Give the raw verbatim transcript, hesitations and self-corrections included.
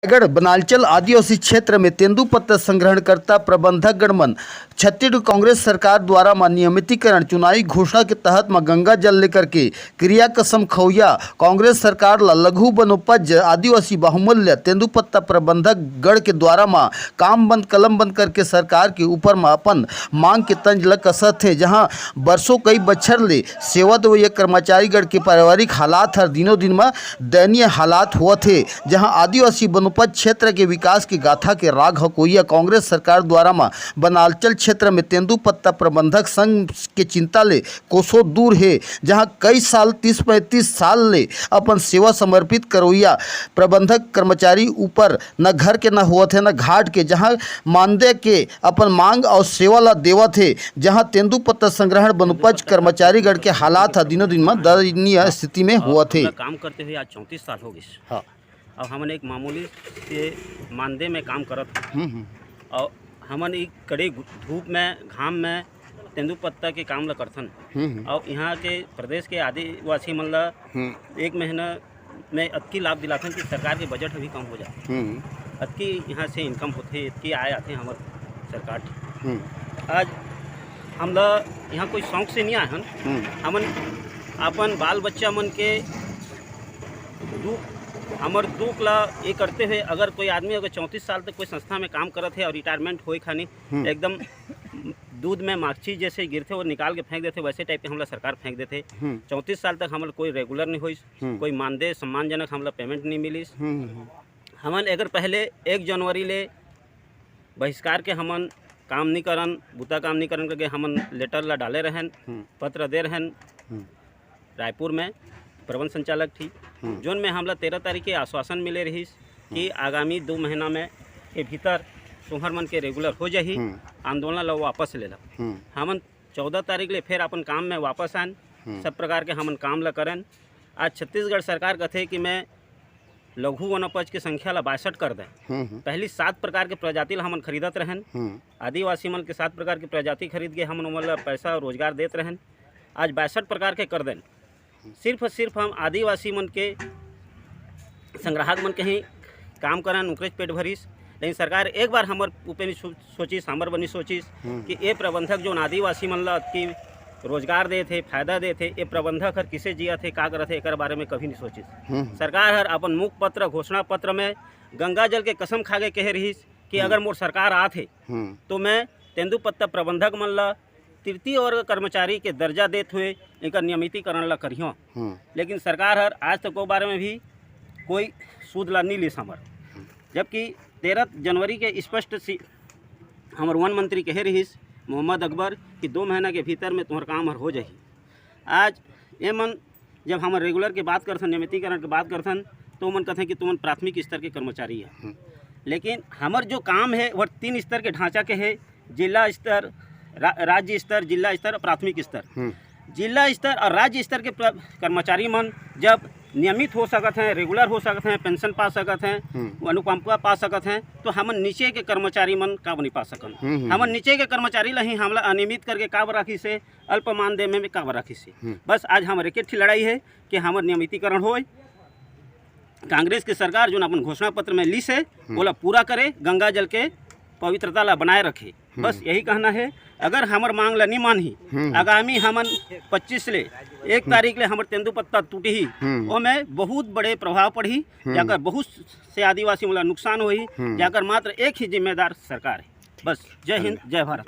रायगढ़ बनालचल आदिवासी क्षेत्र में तेंदूपत्ता संग्रहणकर्ता प्रबंधक गण मन छत्तीसगढ़ कांग्रेस सरकार द्वारा म नियमितीकरण चुनावी घोषणा के तहत म गंगा जल लेकर के क्रिया कसम खवैया कांग्रेस सरकार ला लघु वनोपज आदिवासी बहुमूल्य तेंदूपत्ता प्रबंधक गण के द्वारा म काम बंद कलम बंद करके सरकार के ऊपर म अपन मांग के तंज ल कसत हे, जहां बरसों कई बछर ले सेवा देवइया कर्मचारी गण के पारिवारिक हालात हर दिनों दिन म दयनीय हालात होवत हे, जहां आदिवासी वनोपज क्षेत्र के विकास के गाथा के राग हकोइया कांग्रेस सरकार द्वारा म बनालचल क्षेत्र में तेंदूपत्ता प्रबंधक संघ के चिंता ले कोसों दूर हे, जहां कई साल तीस पैंतीस साल ले अपन सेवा समर्पित करोइया प्रबंधक कर्मचारी ऊपर न घर के न होवत हे न घाट के, जहां मानदेय के अपन मांग और सेवा ला देवत हे, जहां तेंदूपत्ता संग्रहण वनोपज कर्मचारीगण के हालात ह दिनों दिन म दयनीय स्थिति में होवत हे। काम करते हुए आज चौंतीस साल हो गइस। हाँ। अब हमन एक मामूली से मानदेय में काम करत हन। हम्म, हम्म। और हमन ई कड़े धूप में, घाम में तेंदूपत्ता के काम ला करथन। हम्म, हम्म। और यहाँ के प्रदेश के आदिवासी मन ला हम्म। एक महीना में अतकी लाभ दिलाथन कि सरकार के बजट भी कम हो जाए। हम्म। अतकी यहाँ से इनकम होथे, अतकी आय आथे हमर सरकार। हम्म। आज हमला यहाँ कोई शौक से नहीं आए हन। हम्म। हमन अपन बाल बच्चा मन के दुख, हमर दुख ला ये करते हुए, अगर कोई आदमी अगर चौंतीस साल तक कोई संस्था में काम करत हे और रिटायरमेंट होए खानी हम्म। एकदम दूध में माखी जैसे गिरथे और निकाल के फेंक देथे, वैसे टाइप के हमला सरकार फेंक देथे। हम्म। चौंतीस साल तक हमला कोई रेगुलर नहीं होइस, हम्म। कोई मानदेय सम्मानजनक हमला पेमेंट नहीं मिलिस। हम्म, हम्म। हमन एकर पहले एक जनवरी ले बहिष्कार के हमन काम नहीं करन, बुता काम नहीं करन करके हमन लेटर ला डाले रहन, हम्म। पत्र दे रहन। हम्म। रायपुर में प्रबंध संचालक ठी, हम्म। जोन में हमला तेरह तारीख के आश्वासन मिले रहिस कि हम्म। आगामी दो महीना में के भीतर तुम्हर मन के रेगुलर हो जाही, हम्म। आंदोलन ला वापस ले ला। हम्म। हमन चौदह तारीख ले फिर अपन काम में वापस आन, हम्म। सब प्रकार के हमन काम ला करन। आज छत्तीसगढ़ सरकार कथे कि मैं लघु वनोपज के संख्या ला बासठ कर दें। हम्म, हम्म। पहली सात प्रकार के प्रजाति ला हमन खरीदत रहन। हम्म। आदिवासी मन के सात प्रकार के प्रजाति खरीद के हमन ओमन ला पैसा और रोजगार देत रहन। आज बासठ प्रकार के कर देन। सिर्फ, सिर्फ हम आदिवासी मन के संग्राहक मन के ही काम करन, उनकरेच पेट भरिस। लेकिन सरकार एक बार हमर ऊपर नहीं सो-, सोचिस, हमर बर नहीं सोचिस हम्म। कि ए प्रबंधक जोन आदिवासी मन ला अतकी रोजगार देत हे, फायदा देत हे, ए प्रबंधक हर किसे जियत हे, का करत हे, एकर बारे में कभी नहीं सोचिस। हम्म। सरकार हर अपन मुख पत्र, घोषणा पत्र में गंगा जल के कसम खा के कहे रहिस कि हम्म। अगर मोर सरकार आत हे, हम्म। तो मैं तेंदूपत्ता प्रबंधक मन ला तृतीय वर्ग कर्मचारी के दर्जा देत हुए एकर नियमितीकरण ला करिहों। हम्म। लेकिन सरकार हर आज तक ओ बारे में भी कोई सूद ला नहीं लिस हमर। जबकि तेरह जनवरी के स्पष्ट सी हमर वन मंत्री कहे रहिस मोहम्मद अकबर कि दो महीना के भीतर में तुम्हर काम हर हो जाही। आज ये मन जब हमर रेगुलर के बात करथन, नियमितीकरण के बात करथन, तो मन कथन कि तुमन प्राथमिक स्तर के कर्मचारी है। हम्म। लेकिन हमर जो काम है, वह तीन स्तर के ढांचा के है, जिला स्तर, रा-, राज्य स्तर, जिला स्तर और प्राथमिक स्तर। हम्म। जिला स्तर और राज्य स्तर के प्र-, कर्मचारी मन जब नियमित हो सकत हैं, रेगुलर हो सकत हैं, पेंशन पा सकत हैं, हम्म। अनुकंपा पा सकत हैं, तो हमन नीचे के कर्मचारी मन काबर नहीं पा सकन? हम्म, हम्म, हमन हम्म। नीचे के कर्मचारी ला ही हमला अनियमित करके काबर राखिस हे, अल्प मानदेय में काबर राखिस हे? हम्म। बस आज हमर एक ठिन लड़ाई है कि हमर नियमितीकरण होए, कांग्रेस के सरकार जोन अपन घोषणा पत्र में लिस हे, हम्म। ओला पूरा करे, गंगा जल के पवित्रता ला बनाए रखे। बस हम्म। यही कहना है। अगर हमर मांग ला नहीं मानही, हम्म। आगामी हमन पच्चीस ले एक हम्म। तारीख ले हमर तेंदूपत्ता टूटही, हम्म। ओमे बहुत बड़े प्रभाव पड़ही, हम्म। जाकर बहुत से आदिवासी मन ला नुकसान होही, हम्म। जाकर मात्र एक ही जिम्मेदार सरकार है। बस, जय हिंद, धन्यवाद। जय भारत।